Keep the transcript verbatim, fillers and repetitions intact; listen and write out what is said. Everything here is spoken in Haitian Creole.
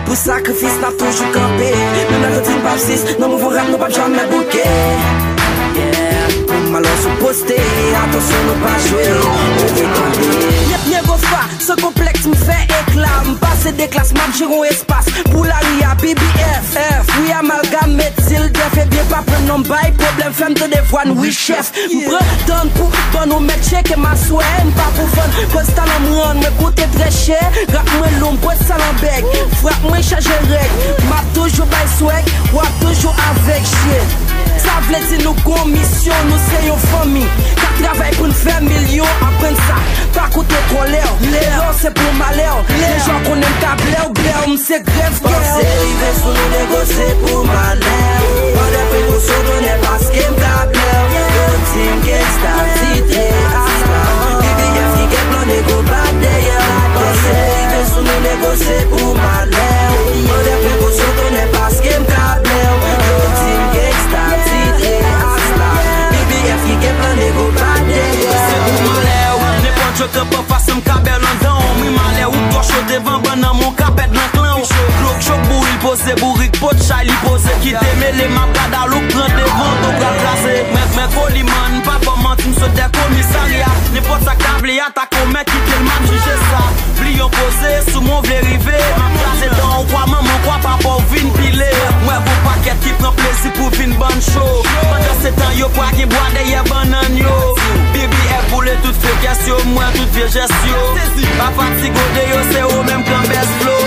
Pou sakrifis n ap toujou kanpe. Menm lè yo di n p ap sis, nan mouvman rap nou p ap janm bouke. Yeah. Pou malè sou poste, atansyon nou pa jwe. Ou vin tande. Yep, Negofwa, san konplèks m fè ekla. M pase de klas, m ap jere yon espas. Pou lari a, B B F, F, wi, amalgam, met zil, dèf, ebyen pa pran non bay pwoblèm, fè m tande vwa n, wi, chèf. M pran tan pou ban nou mèt tcheke m aswè, m pa pou vann. Koz talan m rann, mwen koute trè chè. Rap mwen lou, m pwès talan bèg. Frap mwen chaje règ. M ap toujou bay swèg, w ap toujou avèg, shit. Sa vle di nou gon misyon, nou se yon fanmi k ap travay pou n fè milyon, aprann sa. Pa koute kòlè w, erè w se pou malè w. Deja w konnen m ka blè w, blè w, m se grèv kè w. Panse rive sou nou, negosye pou malè w. Pran de prekosyon, tonè, paske m ka blè w. Yo di m gangsta, titre asta. B B F ki gen plan, nego bat dèyè w. Panse rive sou nou, negosye pou malè w. Pran de prekosyon, tonè, paske m ka blè w. Yo di m gangsta, titre asta. B B F ki gen plan, nego bat dèyè w. Se pou malè w, nenpòt yo kanpe anfas, m ka bè w nan dan w. M ri malè w, twò cho devan bann nan, m ka pèd nan klan w. Glok chok bouri, l poze bourik, pot chay li poze, kite mele, m ap gad alouk pran devan, to pral kraze. Mwen, mwen koliman, n pa ban manti, m sot dè komisarya. Nenpòt sa k ta vle atake w, mèt kite l, m ap jije sa. Bliye w poze, sou mwen w vle rive, m ap kraze dan w, kwa manman w, kwa papa w vin pile. Mwen gon pakèt ki pran plezi pou vin ban n cho. Pandan se tan yo pral gen bwa dèyè bannann yo. B B F boule tout fekès yo, m wè tout vye jès yo. Pa fatige w deyò, se ou menm k anbès flo.